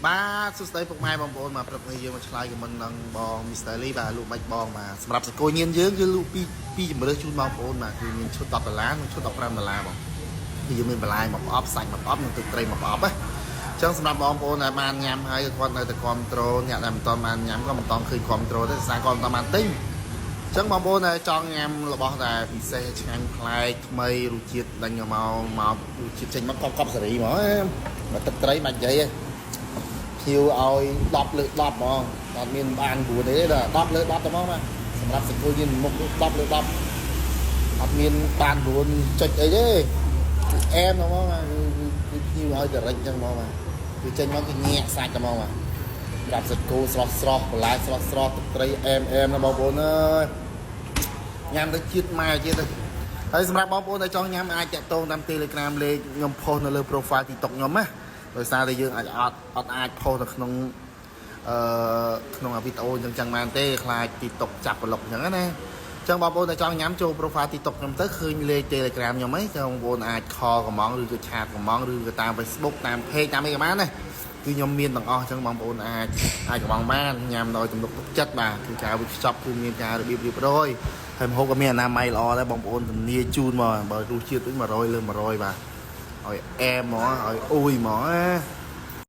បាទសួស្តីពុកម៉ែបងប្អូនបាទព្រឹកនេះយើងមកឆ្លើយ comment នឹងបង Mr. Lee បាទលក់បាច់បងបាទសម្រាប់សាច់គោញៀនយើងគឺលក់ពីពីរជម្រើសជូនបងប្អូនបាទគឺមានឈុត10ដុល្លារនិងឈុត15ដុល្លារបងគឺយើងមានបន្លែមួយប្រអប់សាច់មួយប្រអប់និងទឹកត្រីមួយប្រអប់ណាអញ្ចឹងសម្រាប់បងប្អូនដែលបានញ៉ាំហើយគាត់នៅតែគ្រប់ត្រូលអ្នកដែលមិនទាន់បានញ៉ាំក៏មិនទាន់ឃើញគ្រប់ត្រូលទេដោយសារគាត់មិនទាន់បានទិញអញ្ចឹងបងប្អូនដែលចង់ញ៉ាំរបស់ដែលពិសេសឆ្ងាញ់ប្លែកថ្មីរសជាតិដេញមកមករសជាតិចេញមកកប់កប់សេរីហ្មងបើទឹកត្រីមិននិយាយទេ ភ្ញៀវឲ្យ10លើ10ហ្មងអត់មានបាន9ទេដល់10លើ10តែហ្មងបាទសម្រាប់សង្គមយើងមុខ10លើ10អត់មានបាន9ចុចអីទេគឺអែមហ្មងបាទគឺគឺភ្ញៀវឲ្យ direct ចឹងហ្មងបាទគឺចេញមកគឺញាក់សាច់តែហ្មងបាទសម្រាប់សាច់គោស្រស់ស្រស់បន្លែស្រស់ស្រស់ទឹកត្រីអែមអែមណាបងប្អូនអើយញ៉ាំទៅជាតិម៉ែជាតិទៅហើយសម្រាប់បងប្អូនដែលចង់ញ៉ាំអាចតាក់ទងតាម Telegram លេខខ្ញុំផុសនៅលើ profile TikTok ខ្ញុំណាដោយសារតែយើងអាចអត់អត់អាចផុសនៅក្នុងអឺក្នុងវីដេអូអញ្ចឹងចឹងបានទេខ្លាច TikTok ចាប់ប្លុកអញ្ចឹងណាអញ្ចឹងបងប្អូនដែលចង់ញ៉ាំចូល profile TikTok ខ្ញុំទៅឃើញលេខ Telegram ខ្ញុំហីចឹងបងប្អូនអាច call កំងឬក៏chat កំងឬក៏តាម Facebook តាម page តាមអីក៏បានដែរគឺខ្ញុំមានទាំងអស់អញ្ចឹងបងប្អូនអាចអាចកំងបានញ៉ាំដោយទំនុកទុកចិត្តបាទគឺការវេចខ្ចប់គឺមានការរបៀបរៀបរយហើយម្ហូបក៏មានអនាម័យល្អដែរបងប្អូនធានាជូនមកបើរសជាតិវិញ100លើ100បាទឲ្យអែមហ្មងឲ្យអ៊ុយហ្មងណា។